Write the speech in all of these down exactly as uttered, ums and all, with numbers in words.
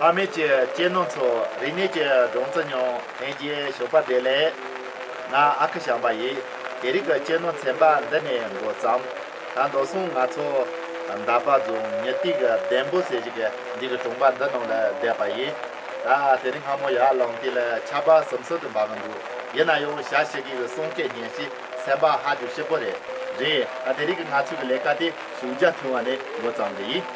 ཕ་མེས་ཀྱི་གཅེས་ནོར་ཚོ། རིག་གནས་ཀྱི་སྦྲང་རྩི་མྱོང་། ལྷན་རྒྱས་ཞོགས་པ་བདེ་ལེགས། ང་ཨ་ཁུ་བྱམས་པ་ཡིན། དེ་རིང་གི་གཅེས་ནོར་ཚན་པ་འདི་ནས་འགོ་བརྩམས། ད་མདོ་སོང་ང་ཚོ་འདབ་པ་རྫོང་ཉི་སྟེང་གི་ལྡེམ་པོ་ཟེར་ཞིག་གི་འདི་གི་གྲོང་པ་འདི་ནང་ལ་བསྡད་པ་ཡིན། ད་དེ་རིང་སྔ་མོ་ཡར་ལངས་དུས་ལ་ཆར་པ་སིམ་སིམ་དུ་འབབ་གི་འདུག་ཡིན་ན་ཡང་ཞ་ཞི་གི་གསུང་སྐད་སྙན་ཞིང་། སེམས་པ་ཧ་ཅང་སྐྱིད་པོ་རེད། རེད། ད་དེ་རིང་གི་ང་ཚོའི་གི་ལས་ཀ་དེ་ཞུགས་རྒྱ་ཐུང་བ་ནས་འགོ་བརྩམས་པ་ཡིན།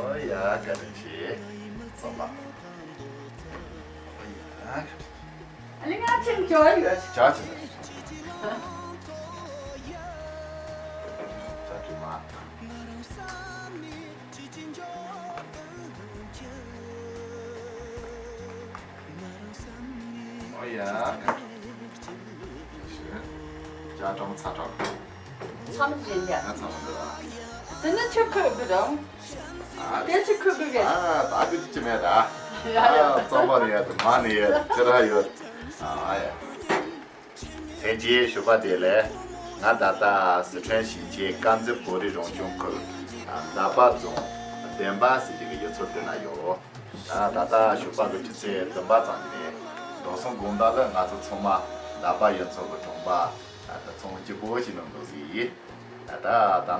ཨོ་ཡ། བཀའ་དྲིན་ཆེ། ཚང་མ། ཨོ་ཡ། ཨ་ནི་ང་ཆེན་ཇོ་ཡོད། ཇོ་ཆེན། ཇོ་ཆེན་མ། ཨོ་ཡ། ཇ་གྲང་ཚ་གྲང་། ཚ་མི་ཟིན་ཡ། ང་ཚ་མི་འདུག་ཨ། དེ་ནི་ཆུ་ཁོལ་གི་རང་། ཨ། དེ་ཆུ་ཁོལ་གི་རེད། ཨ། ད་གི་ཅི་མེད་ད། ཡ་ཡ། ཨ། རྩམ་པ་ནི་ཡ་དུ་མ་ནི་ཡ་ཅི་ར་ཡོད། ཨ་ཡ། ལྷན་རྒྱས་ཞོགས་པ་བདེ་ལེགས། ང་ད་ལྟ་སི་ཁྲོན་ཞིང་ཆེན་དཀར་མཛེས་བོད་རིགས་རང་སྐྱོང་ཁུལ་འདབ་པ་རྫོང་ལྡེམ་པ་ཟེར་གྱི་གི་ཡུལ་ཚོ་དེ་ན་ཡོད། ད་ད་ལྟ་ཞོགས་པ་གི་ཆུ་ཚོད་བདུན་པ་ཙམ་ཡིན། མདོ་སོང་དགོང་དག་ལ་ང་ཚོ་ཚང་མ་འདབ་པ་ཡུལ་ཚོ་གི་གྲོང་པ་ད་ཚོང་སྐྱིད་པོ་ཞིག་ནང་འདུག་ཟིག་ཡིན། ད་ད་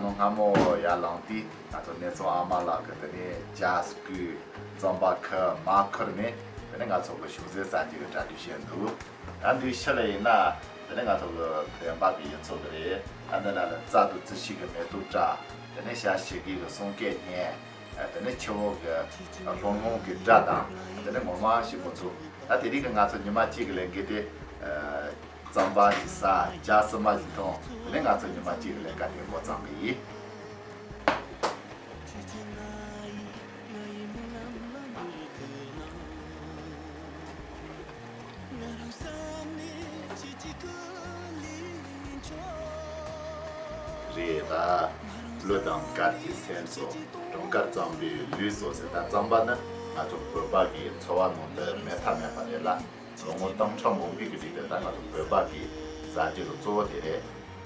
ནངས་སྔ་མོ་ཡར་ལངས་དུས་ང་ཚོ་ནེ་ཙོང་ཨ་མ་ལགས་ཀྱིས་དེ་ནས་ཇ་སྐོལ། རྩམ་པ་ཁུར། མར་ཁུར་ནས་དེ་ནས་ང་ཚོ་གི་ཞོགས་ཟས་ཟ་རྒྱུ་གི་གྲ་སྒྲིག་བྱས་འདུག་ད་འདུག་ཕྱི་ལ་ཡིན་ན། དེ་ནས་ང་ཚོ་གི་ལྡེམ་པ་གི་ཡུལ་ཚོ་གི་རེད། ད་འདི་ན་ལ་རྩྭ་དང་རྩི་ཤིང་གི་མེ་ཏོག་བཀྲ། དེ་ནས་ཞ་ཞི་གི་གསུང་སྐད་སྙན། དེ་ནས་ཆུ་བོ་གི་ལྷུང་ལྷུང་གི་སྒྲ་དང་། དེ་ནས་ངོ་མ་ཞིག་མི་འཚོ། ད་དེ་རིང་གི་ང་ཚོ་ཉི་མ་གཅིག་གི་ལས་འགུལ་དེ། རྩམ་པ་ཞིག་ཟ། ཇ་སིལ་མ་ཞིག་འཐུང་། དེ་ནས་ང་ཚོ་ཉི་མ་གཅིག་གི་ལས་ཀ་དེ་འགོ་བརྩམས་གི་ཡིན། རེད་ད། གླུ་དང་གར་གྱི་སེམས་སོ། གྲོང་དཀར་རྩམ་པའི་ལུས་སོ་ཟེར། ད་རྩམ་པ་ནི་ང་ཚོ་བོད་པ་གི་འཚོ་བ་ནང་དུ་མེད་ཐབས་མེད་པ་རེད་ལ། ལོ་ངོ་སྟོང་ཕྲག་མང་པོའི་གི་རིང་དུ་ད་ང་ཚོ་བོད་པ་གི་ཟ་རྒྱུ་གི་གཙོ་བོ་དེ་རེད།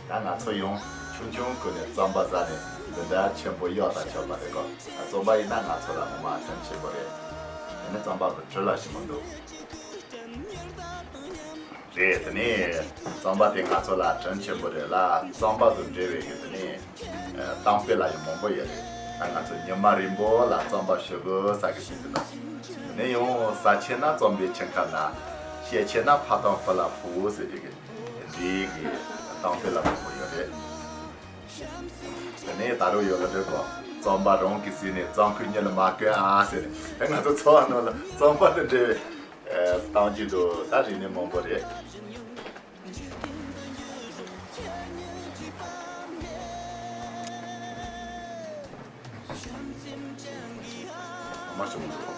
ད་ང་ཚོ་ཡང་ཆུང་ཆུང་ཀུན་ནས་རྩམ་པ་ཟ་ནས་འདི་འདྲ་ཆེན་པོ་གཡོག་དང་ཆོག་པ་རེད་གོ། རྩམ་པ་ཡིན་ན་ང་ཚོ་ལ་ངོ་མ་དྲིན་ཆེན་པོ་རེད། དེ་ནི་རྩམ་པ་གི་དྲི་ལ་ཞིམ་མོ་འདུག་རེད། དེ་ནས་རྩམ་པ་དེ་ང་ཚོ་ལ་དྲིན་ཆེན་པོ་རེད་ལ། རྩམ་པ་དང་འབྲེལ་བའི་གི་དེ་ནས་གཏམ་དཔེ་ལ་ཡང་མང་པོ་ཡོད་རེད། ད་ང་ཚོ་ཉི་མ་རིང་པོ་ལ་རྩམ་པ་ཞུ་དགོས་ས་གི་ཟིན་དུ་ན། དེ་ནས་ཡང་ཟ་ཆེ་ན་རྩམ་པའི་ཆིང་ཁ་ན། བཤད་ཆེ་ན་ཕ་དང་བུ་ལ་ཕུ་ཟེར་གི་འདི་གི་གཏམ་དཔེ་ལ་མང་པོ་ཡོད་རེད། དེ་ནས་ད་རུང་ཡོད་ལ་འདྲ་གོ། རྩམ་པ་རང་གིས་ཟོས་ནས་རྩམ་ཁུག་གཉིས་ལ་མ་གོན་ཨ་ཟེར་ནས། ད་ང་ཚོ་འཚོ་བ་ནང་ལ་རྩམ་པ་དང་འབྲེལ་བའི་གཏམ་རྒྱུད་དུ་ད་རིག་གནས་མང་པོ་རེད། མ་ཞུ་མ་ཞུ།